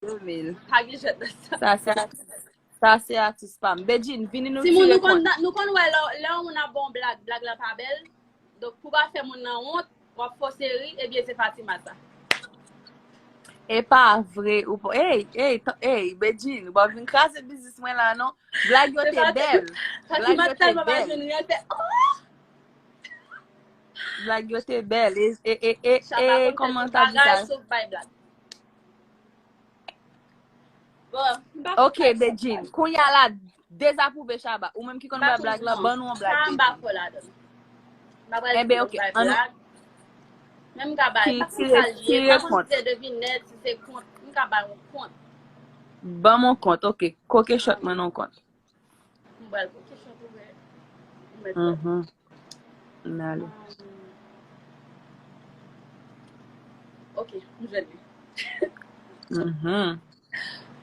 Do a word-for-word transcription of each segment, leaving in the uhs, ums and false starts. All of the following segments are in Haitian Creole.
de mil. Pa gen jwèt nan sa. Sa se atis, sa se atis pa m. Bedjine, vini nou Timoun, tire nou konn kont. Nou konn wè lè lè yon moun ap ba yon blag, blag la pa bèl. Donk pou pa fè moun nan wont, w ap fòse ri, ebyen se Fatima sa. E pa vre ou pa. Ey, ey, t- ey, Bedjine, ou pa vin kraze biznis mwen la non. Blag yo te bèl. Blag Fatima yo te tèlman pa bèl. Jwenn ri, l fè oh! Blag yo te bèl. E e e e, e kòman ta di sa? Sof bay blag. Bon, m pa Ok, Bedjine. Kounye a la dezapwouve Shabba. Ou menm ki konn bay blag la, ban nou yon blag. Sa m pa fò ladan. M pa pral Enben, ok. Men m ka bay, m pa konn sa l ye, m pa konn si se devinèt, si se kont, m ka bay yon kont. Ban m yon kont, ok. Koke shot mwen yon kont. M pral koke shot ouvè. M mèt Mhm. M ale. Ok, m jwenn li. Mhm.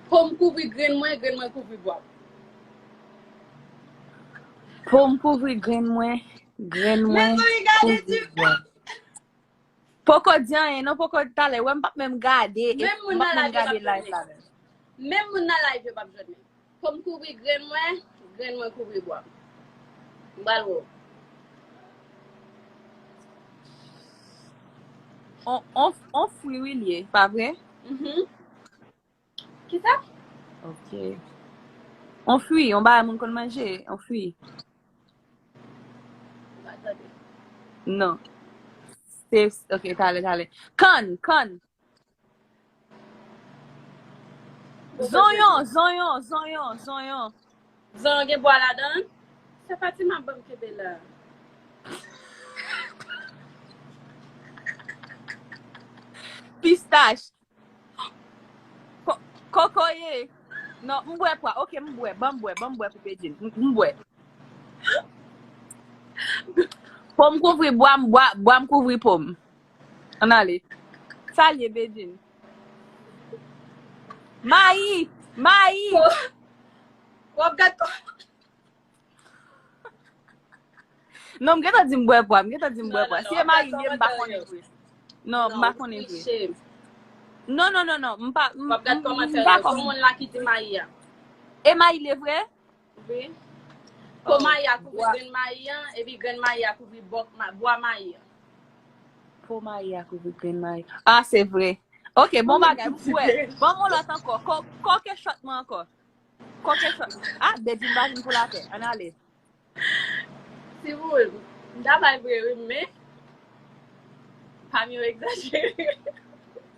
Po m kouvri grenn mwen, grenn mwen kouvri bwa m. Po m kouvri grenn mwen, grenn mwen kouvri bwa m. Poko di anyen, non, poko di talè. Wè m p ap menm gade, e m p ap menm gade live la menm. Menm moun nan live yo p ap jwenn li. Po m kouvri grenn mwen, grenn mwen kouvri bwa m. M pral wè w. On, on, on fwi wi l ye, pa vre? Mhm. Kisa? Ok. On fwi, on bagay moun konn manje, on fwi. Non. Se, ok, talè, talè. Kann, kann. Zonyon, zonyon, zonyon, zonyon. Zonyon gen bwa ladan l? Se Fatima ban m kenbe la. Pistach. Ko- Kokoye. Non, m bwè pwa. Ok, m bwè. Ban m bwè. Ban m bwè pou Bedjine. M m bwè. Po m kouvri bwa m, bwa, bwa m kouvri po m. Ann ale. Sa l ye, Bedjine? Mayi! Mayi! W ap gad kò. Non, m gentan di m bwè pwa. M gentan di m bwè pwa. Si e mayi m ye, m pa konnen vre. Non, m pa konnen vre. Non, non, non, non. M pa, m W ap gad kòmantè m pa yo. Pou konnen. Moun la ki di mayi a. E mayi l ye vre? Wi. Po mayi a kouvri grenn mayi an, epi grenn mayi a kouvri bòk ma- bwa mayi an. Po mayi a kouvri grenn mayi. Ah, se vre. Ok, bon bagay, m bwè. Ban m yon lòt ankò. Ko- Koke shot mwen ankò. Koke shot. Ah, Bedjine pa vin pou latè. Ann ale. Timoun, m ta bay vre wi, men pa m yo egzajere.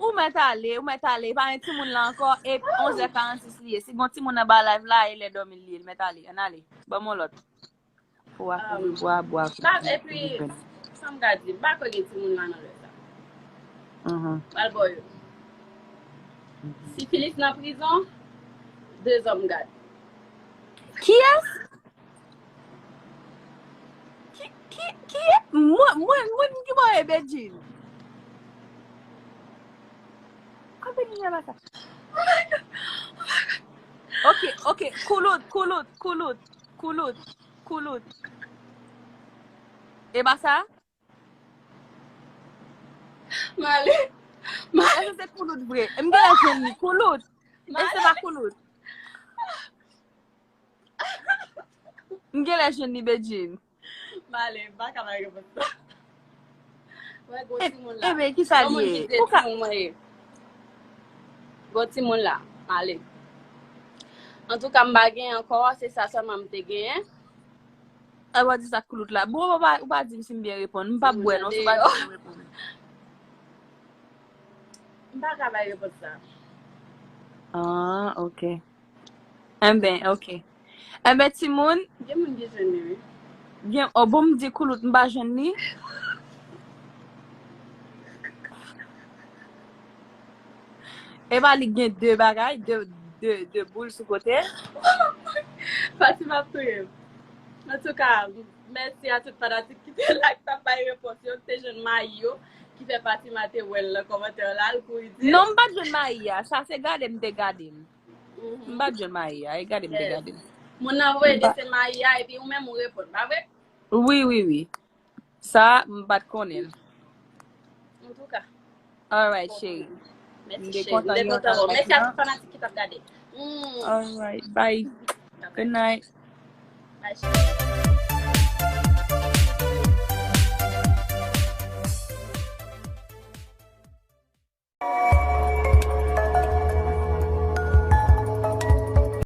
Ou mèt ale, ou mèt ale. Pa gen timoun la ankò. E onz è karannsis li ye. Si gon timoun anba live la, e lè dòmi li ye. Li mèt ale. Ann ale. Ban m yon lòt. Pou a kouvri bwa, bwa kouvri. Epi, sa m ka di, m pa kwè gen timoun la nan lè sa. Mhm. Pral bò yo. Sifilis nan prizon, de zòm gad. Kiyès? Ki, ki, ki, mwen, mwen, mwen ki bò e Bedjine? Kote ki gen sa? Ok, ok, koulout, koulout, koulout, koulout, koulout. E pa sa? Male. Èske se koulout vre? M gen lè jwenn li. Koulout. Èske se pa koulout? M gen lè jwenn li, Bedjine. Male, m pa ka bay repons la. Wè, gwo timoun la. Ebe, ki sa li ye? Gwo timoun mwen ye. Gwo timoun la. Male. Antouka, m pa gen ankò, se sa sèlman m te genyen. A, w a di sa koulout la. Bon, ou pa, ou pa di m si m byen reponn. M p ap bwè non, si w pa di m byen reponn. M pa ka bay repons sa. Ah, ok. Enben, ok. Enben, timoun. Gen moun ki jwenn li, wi. Gen, oh, bon, m di koulout, m pa jwenn li. E pa li gen de bagay, de, de, de boul sou kote. Fatima ap touye m. Antouka, mèsi a tout fanatik ki te la, ki t ap bay repons yo, ki te jwenn mayi yo, ki fè Fatima te wè l nan kòmantè la, l kouri di l. Non, m pa t jwenn mayi a. Sa se gade m te gade m. M pa t jwenn mayi a. E gade m te gade m. Moun nan voye di se mayi a, epi ou menm ou reponn, pa vre? Wi, wi, wi. Sa, m pa t konnen l. Antouka. Alright, cheri. Mèsi cheri, m te kontan wè w. Mèsi a tout fanatik ki t ap gade. Alright, bye. Good night. Bye cheri.